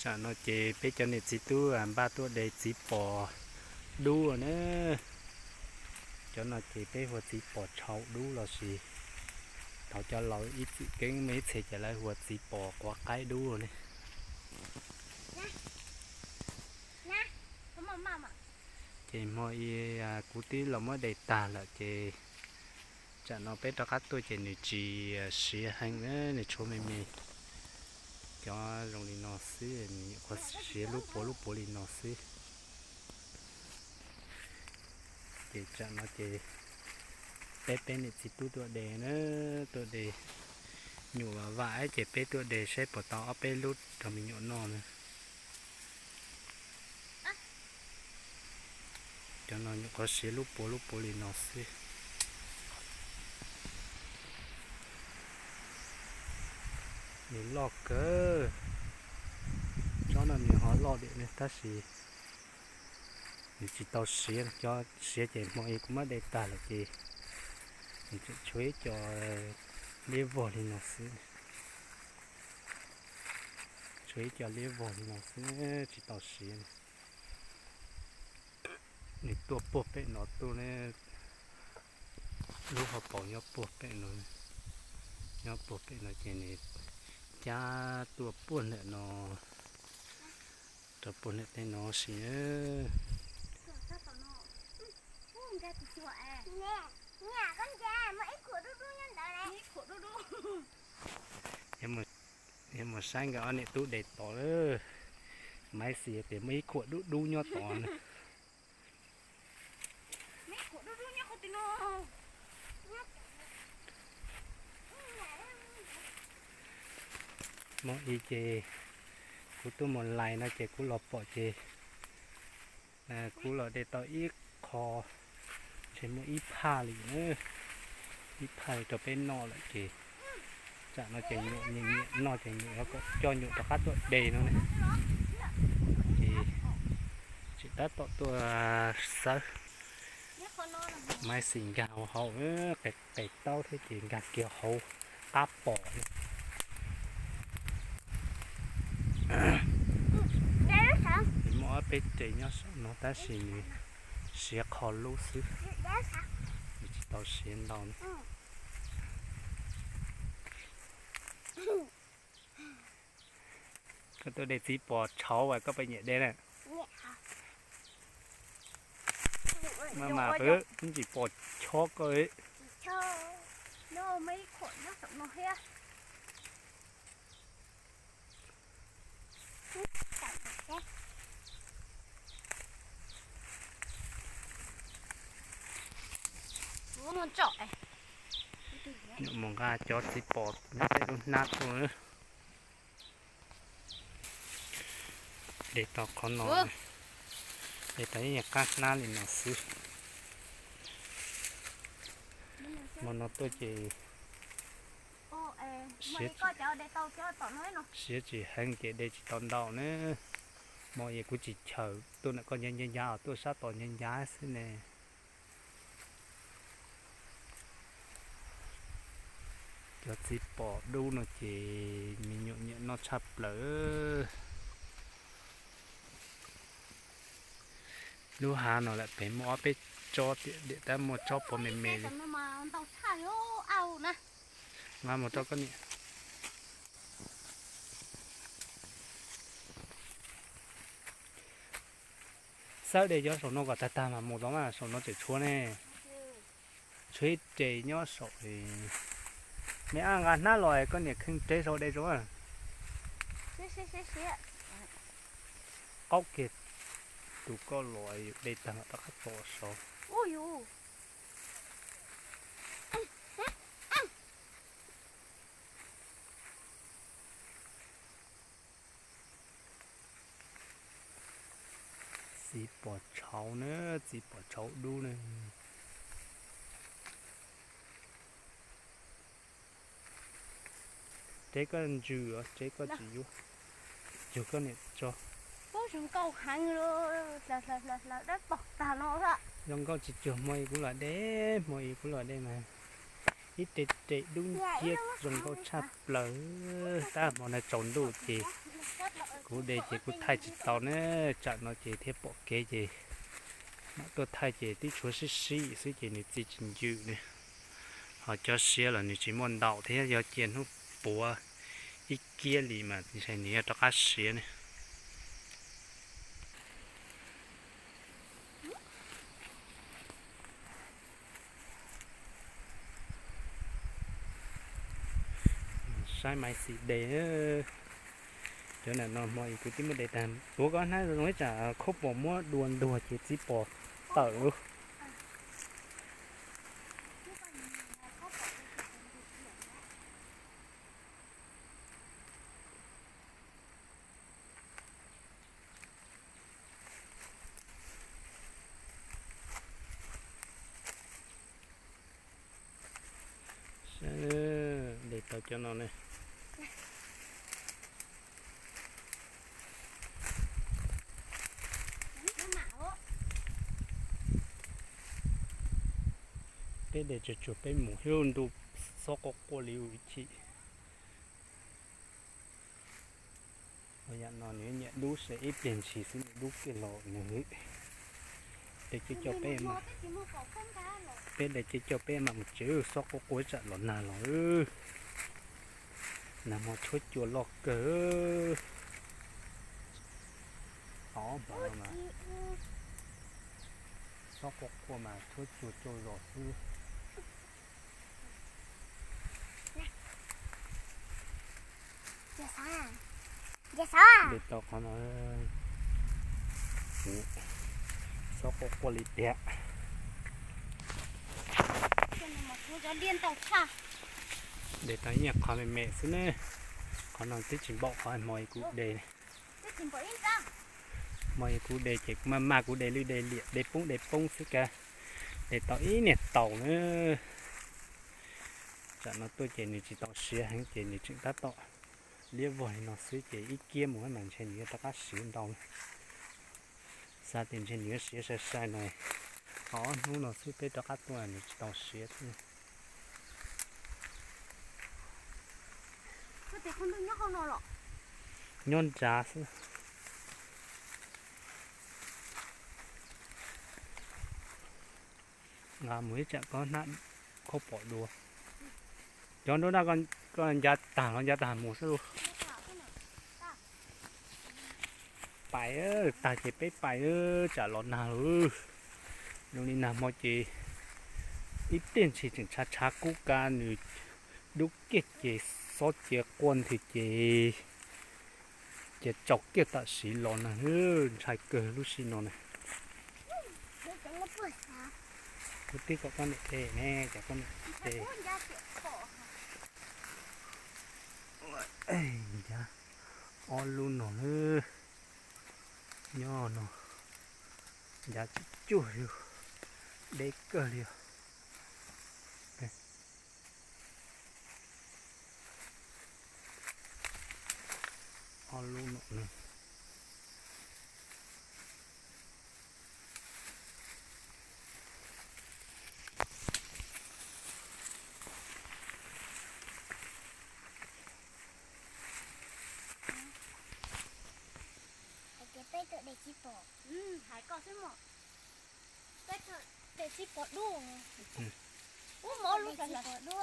Tsam no ces peb cov niam txiv tub npaj tuaj de txiv pos dub na. Cov no ces peb hu ua txiv pos tshau dub los sis thaum cov laus ib txwm keeb muaj ib txhia ces lawv hu ua txiv pos quav qaib dub ne. Ces hmo i kuv twb los muab de tag lawm ces tsam no peb rov qab tuaj ces nws tsis siav heev, nws tshuav me me. Cov zoo li no xwb, nws nyuam qhuav siav lub puav lub puav li no xwb. Ces tsam no ces peb peb niam txiv tub tuaj de na, tuaj de nyuam vam vam ces peb tuaj de saib puas tau ob peb lub rau me nyuam noj na. Cov no nyuam qhuav siav lub puav lub puav li no xwb. Nws loj kawg. Tsob no nws ho loj diam ne tab sis nws tsis tau siav, cov siav ces hmo i kuv muab de tag lawm ces nws tseem tshuav ib co liab vog li no xwb. Tshuav ib co liab vog li no xwb tsis tau siav. Nws tuaj puag pem no tuaj ne, lub hauv paus nyob puag pem no, nyob puag pem no ces nws cab tuaj puag ntawm no rau puag ntawm tej no si. Yuav mus saib nkawd ob niam tub de tod lawm. Maiv Xis tias muaj ib khuam dub dub nyob tod na. Hmo i ces kuv tuaj mus lais no ces kuv los pom ces kuv los de tau ib qho, ntshe muaj ib phaj li, ib phaj li rau peb noj lawm ces tsam no ces nyuam nyiam noj ces nyuam coj nyuam rov qab tuaj de no ne. Ces tseem tab tom tuaj xawb. Maiv Xis nkag hauv hauv, qes taub thiab ces nkag kiag hauv qab pom. Nws muaj ob peb res nyob saum no tab sis nws siav qho lub xwb, nws tsis tau siav ntau. Koj tuaj de txiv pos tshauv as, koj puas nyiam de na? Mas mas pw, ib ntsis pos chob koj. Nyuam mus nqa cov txiv pos nyob tej lub hnab tuaj. De tau qhov no, de tau ib nyuag qab hnab li no xwb. Hmo no tuaj ces siav tsis heev ces de tsis tau ntau na. Hmo es kuv tsis chaws tuaj ntawm koj ncab ncab ncab, tuaj sab tod ncab ncab xwb ne. Cov txiv pos dub no ces me nyuam nyiam noj tshaj plaws. Lub hav no lawm pem muaj ob peb tsob tiam tab muaj tsob pov me me li. Nqa mus rau koj niam. Xawb de cov saum no kom tag tag mas mus tod mas saum no tseem tshuav ne. Tshuav ib res nyob saum. Me ab nqa hnab los koj niam kheej reb saud de tso. Qaub kiag tus koj los de tag mam rov qab tso saud. Txiv pos tshauv na, txiv pos tshauv dub na. Reb koj ntsws, reb koj tsis yuav, yug koj niam tso. Zoo nkauj heev, hlaws dawb paug tag no. Zoo nkauj tsis cuag hmo i kuv los de, hmo i kuv los de mas ib re re dub nciab zoo nkauj tshaj plaws. Tab hmo no tsaus ntuj ces Kuv de ces kuv thaij tsis tau ne, tsam no ces thiaj pom kev ces mam tuaj thaij ces twb tshuav sib sib xwb ces nws txi tsis ncw ne. Ho cov siav los nws tsis muaj ntaus thiab, yog cia hnub puav ib kiab li mas ntshe nws yuav rov qab siav ne. Saib maiv xim de, cov nam no hmo kuv twb muab de tag, tuav kom hnab zoo ib tsam khaub pom muab dua ntuag ces txiv pos tawm lawm. Saib, de tau cov no ne. Peb de tsuag tsuag peb mus, ib ntu xob quaj quaj li ub ib chim. Yam no nws nyiam dub, se ib pliag ntshis xwb nws dub kiag los nws. De coj coj peb, peb de coj coj peb mam mus tsev, xob quaj quaj tsam los nag los. Nag hmo tshuab cua loj kawg. Tod hmo no mas xob quaj quaj mas tshuab cua tsau zos xwb. De tau qhov no, xob quaj quaj li tiag. De tau ib nyuag qhov me me xwb ne. Qhov no twb tsis npaum qhov hmo kuv de. Hmo kuv de ces kuv maj maj kuv de lwj de liam de poob de poob xwb, kav de tau ib niag taus na. Tsam no tuaj ces nws tsis tau siav heev ces nws tseem tab tom liab vog li no xwb ces ib kiab mus mas ntshe nws yuav rov qab siav ntau. Xav tias ntshe nws yuav siav sai sai no, ob hnub no xwb peb rov qab tuaj nws tsis tau siav thiab. Nyob nrad xwb. Nqa mus ib tsam koj hnab khaub pom dua. Cov nruab nrab koj ncav tag los ncav tag mus xwb lauj. Pais tag ces peb pais, tsam los nag lawm. Zoo li nag hmo ces ib pliag ntshis tseem tshav tshav kub kav nws dub kiag ces xob cia quaj nthwv ces cia tsaus kiag tam sim los nag, ntshai kawg lub sij no na. Kuv twb kom koj niam de ne, cas koj niam de. Ncav ob lub no na, nyob no ncav tsis cuag li, deb kawg li os. Ob lub no na. Hais tias peb tuaj de txiv pom. Hais koj xwb mas. Peb tuaj de txiv pom dub. Ub, mov lub de txiv pom dub.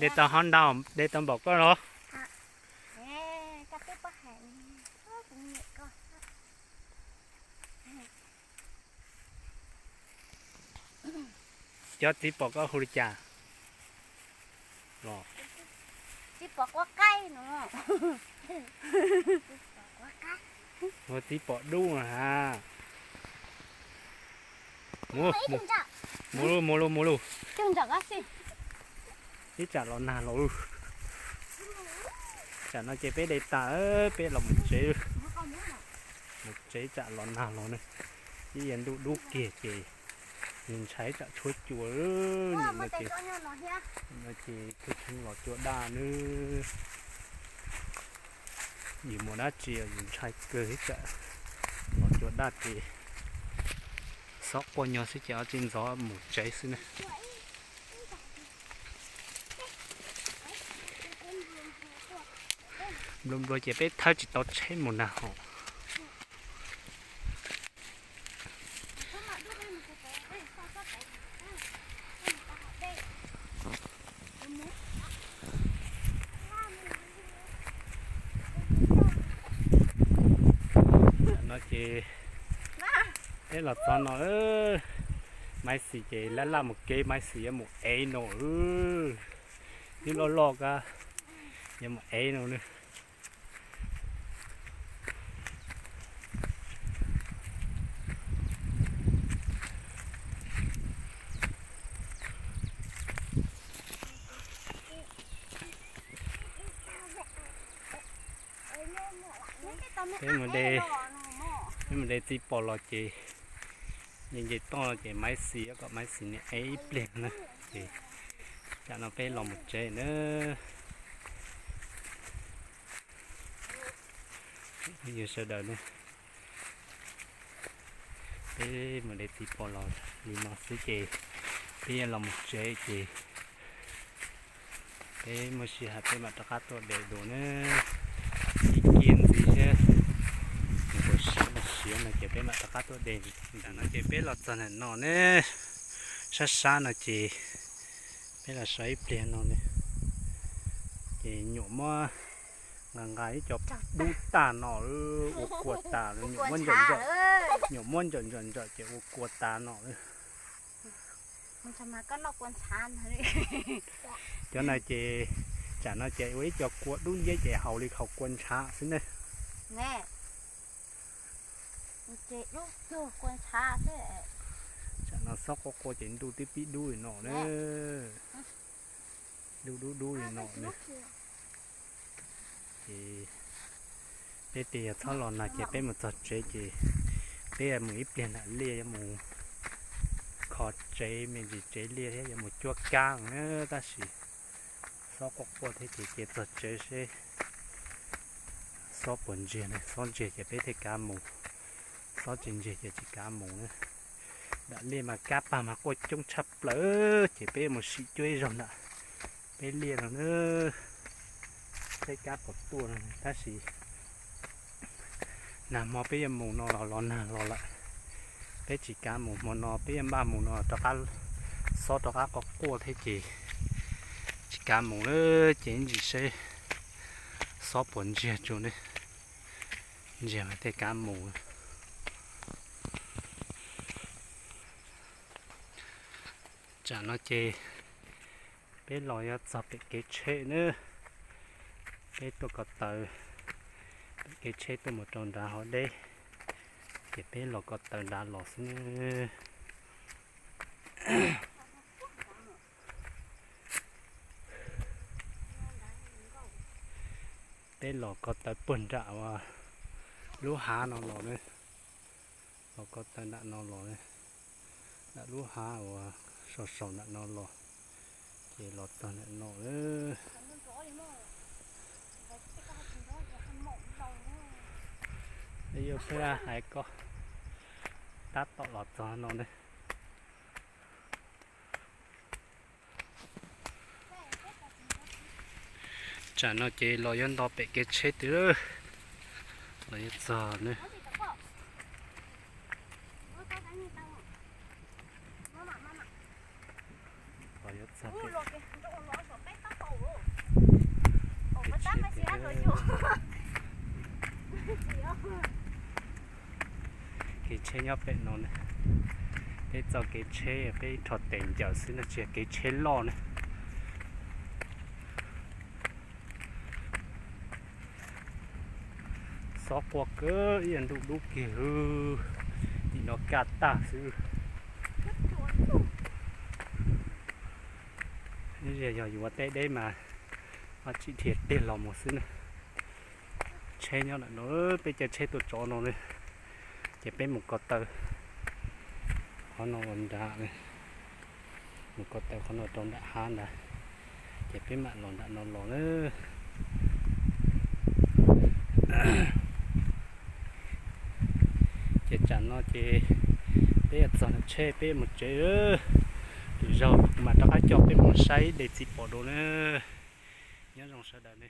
De tau hov ntau, de tau npaum koj los. Koj twb pab hais, kuv nyiam koj. Cov txiv pom koj hu li cas? Los txiv pom quav qaib no. Hu txiv pom dub ha. Mus, mus, mus lauj, mus lauj, mus lauj. Ib tsam los nag los. Tsam no ces peb de tas, peb los mus tsev. Mus tsev tsam los nag los ne. Ib yam ntuj dub kiag ces nws ntshai tsam tshuab cua. Nim no ces, no ces kuj tsis los cua daj nawb. Yus mus dab tsi yus ntshai kawg, ib tsam los cua daj ces xob quaj nyog xwb ces ob tsi ntxov mus tsev xwb ne. Nplua nplua ces peb thawb tsis tau tsheb mus na hos. No ces peb los txog no, Maiv Xis ces laj laj mus kev, Maiv Xis yuav mus ev no. Twb loj loj kab, yuav mus ev no na. Peb mus de, peb mus de txiv pos los ces nce nce toj no ces Maiv Xis kom Maiv Xis niam ev ib pliag na. Ces tam no peb los mus tsev na. Yog sawv daws ne, peb mus de txiv pos los li no xwb ces peb yuav los mus tsev ces peb muaj sij hawm peb mam rov qab tuaj de dua na. Ib kiag ntxiv thiab, nkaus siav no ces peb mam rov qab tuaj de. Tam no ces peb los txog ntawm no ne, sab sab no ces peb los so ib pliag no ne, ces nyuam muab nqa nqa ib co dub tag no, ua kua tas, nyuam muab ntsawm ntsawm, nyuam muab ntsawm ntsawm ntsawm ces ua kua tas no. Cov no ces, tsam no ces ua ib co kua dub nciab ces haus li haus kua ntshav xwb ne. Tsam no xob quaj quaj ces ntuj twb pib dub li no na. Dub dub dub li no na. Ces peb tias yog txhob los nag ces peb mus txog tsev ces peb mus ib pliag nram liaj yuav mus kho tsev me ntsis tsev liaj thiab yuav mus cuab kab na. Tab sis xob quaj quaj thiab ces cia txog tsev seb xob puas ntsiag ne, xob ntsiag ces peb thiaj kav mus, xob tsis ntsiag ces tsis kav mus na. Nram liaj mas kab pag mas quaj coob tshaj plaws ces peb mus sim cuab ib zaug nram peb liaj no na, seb kab puas tuaj no. Tab sis nag hmo peb yuav mus no los los nag los lawm, peb tsis kav mus hmo no, peb yuav npaj mus no rov qab, xob rov qab quaj quaj thiab ces tsis kav mus na. Ces ntsis seb xob puas ntsiag tsuas ne, ntsiag mas thiaj kav mus. Tsam no ces peb los yuav txog pem kev tsheb na, peb tuaj ko taw pem kev tsheb tuaj mus rau nrad hauv deb, ces peb los ko taw nrad los xwb. Peb los ko taw puag nram lub hav no los na, los ko taw nram no los, nram lub hav uas sau sau nram no los, ces los txog nram no. Yuav peb hais koj, tab tom los txog no ne. Tsam no ces los yuav nto pem kev tsheb twg, los yuav txog ne. Los yuav txog pem kev tsheb twg. Kev tsheb nyob pem no ne. Peb txoj kev tsheb peb rho tes ncaws xwb no, tsis yog kev tsheb loj ne. Xob quaj kawg, ib yam ntuj dub kiag, nim no kaj tag xwb. Yog yuav ua teb deb mas ho tsim dhia tiag los mus xwb na. Tsheb nyob ntawm no, peb caij tsheb tuaj tsov no ne, ces peb mus ko taw qhov no ua nrad, mus ko taw qhov no rau nram hav ntawd, ces peb mam los nram no los na. Ces tsam no ces peb yuav txog nram tsheb peb mus tsev. Lwm zaug kuv mam rov qab coj peb mus saib de txiv pos dua na. Nyob zoo sawv daws ne.